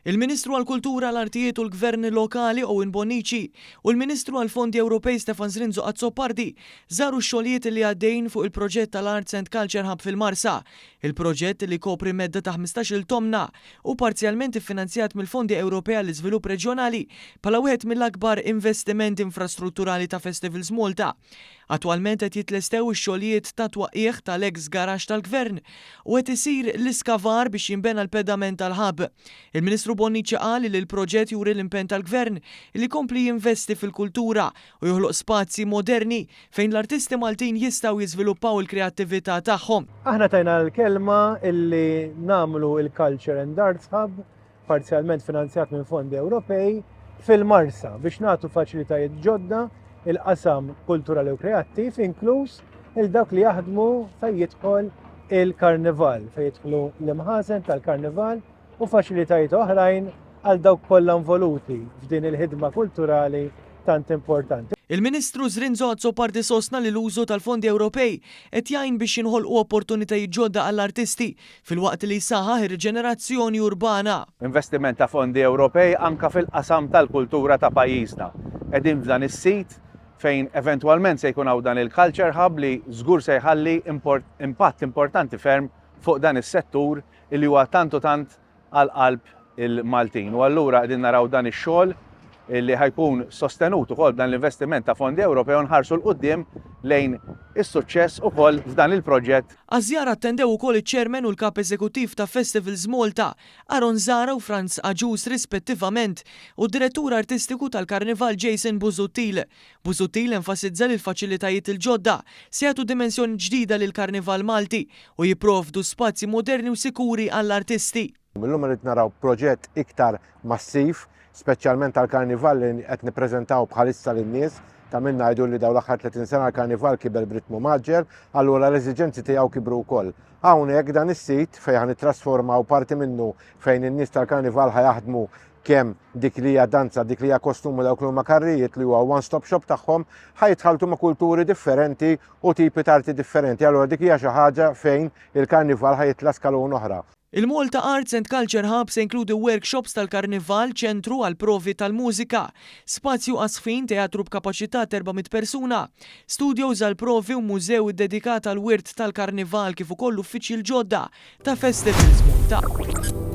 Il-Ministru għall-Kultura, l-Artijiet u l-Gvern Lokali Owen Bonnici u l-Ministru għall-Fondi Ewropej Stefan Zrinzo Azzopardi żaru x-xogħlijiet li għaddejjin fuq il-proġett tal-Arts and Culture Hub fil-Marsa. Il-proġett li jkopri medda ta' 15-il tomna hu parzjalment iffinanzjat mill-Fondi Ewropej għall-Iżvilupp Reġjonali bħala wieħed mill-akbar investimenti infrastrutturali ta' Festivals Malta. Attwalment qed jitlestew ix-xogħlijiet ta' twaqqigħ tal-eks garaxx tal-Gvern u qed isir l-iskavar biex jinbena l-pedament tal-hub. Il-Ministru Bonnici qal li l-proġett juri l-impenn tal-Gvern li jkompli jinvesti fil-kultura u joħloq spazji moderni fejn l-artisti Maltin jistgħu jiżviluppaw il-kreattività tagħhom. Aħna tajna l-kelma illi nagħmlu il-Culture and Arts Hub parzjalment finanzjat minn fondi Ewropej, fil-Marsa biex nagħtu faċilitajiet ġodda il-qasam kulturali u kreattiv inkluż il dawk li jaħdmu fejn jidħol il-karnival, fejn jidħlu l-imħażen tal-karnival u faċilitajiet oħrajn għal dawk kollha involuti f'din il-ħidma kulturali tant importanti. Il-Ministru Zrinzo Azzopardi sostna li l-użu tal-fondi Ewropej qed jgħin biex jinħolqu opportunitajiet ġodda għall-artisti filwaqt li jsaħħaħ ir-riġenerazzjoni urbana. Investiment ta' fondi Ewropej anke fil-qasam tal-kultura ta' pajjiżna. Qegħdin f'dan is-sit fejn eventwalment se jkun hawn dan il-Culture Hub li żgur se jħalli impatt importanti ferm fuq dan is-settur li huwa tant u tant għal qalb il-Maltin. U allura qegħdin naraw dan ix-xogħol li ħa jkun sostenut ukoll b'dan l-investiment ta' fondi Ewropej u nħarsu 'l quddiem lejn is-suċċess ukoll f'dan il-proġett. Għaż-żjara attendew ukoll iċ-Chairman u l-Kap Eżekuttiv ta' Festivals Malta, Aaron Zahra u Frans Agius rispettivament, u d-Direttur Artistiku tal-Karnival Jason Busuttil. Busuttil enfasizza li l-faċilitajiet il-ġodda se jagħtu dimensjoni ġdida lill-Karnival Malti u jipprovdu spazji moderni u sikuri għall-artisti. Illum irid naraw proġett iktar massiv, speċjalment għall-Karnival li qed nippreżentaw bħalissa lin-nies. Ta' min ngħidu li dawn l-aħħar 30 sena l-Karnival kiber b'ritmu mgħaġġel, allura l-eżiġenzi tiegħu kibru wkoll. Hawnhekk dan is-sit fejn ħa nittrasformaw parti minnu fejn in-nies tal-Karnival ħa jaħdmu kemm dik li hija danza, dik li hija kostum u dawk li huma karrijiet li huwa one stop shop tagħhom, ħa jitħalltu ma' kulturi differenti u tipi ta' arti differenti. Allura dik hija xi ħaġa fejn il-Karnival ħa jitla' skalun oħra. Il-Malta Arts and Culture Hub se jinkludi workshops tal-karnival, ċentru għall-provi tal-mużika, spazju għas-żfin, teatru b'kapaċità t'400 persuna, studios għall-provi u mużew iddedikat għall-wirt tal-karnival kif ukoll l-uffiċċji l-ġodda ta' Festivals Malta.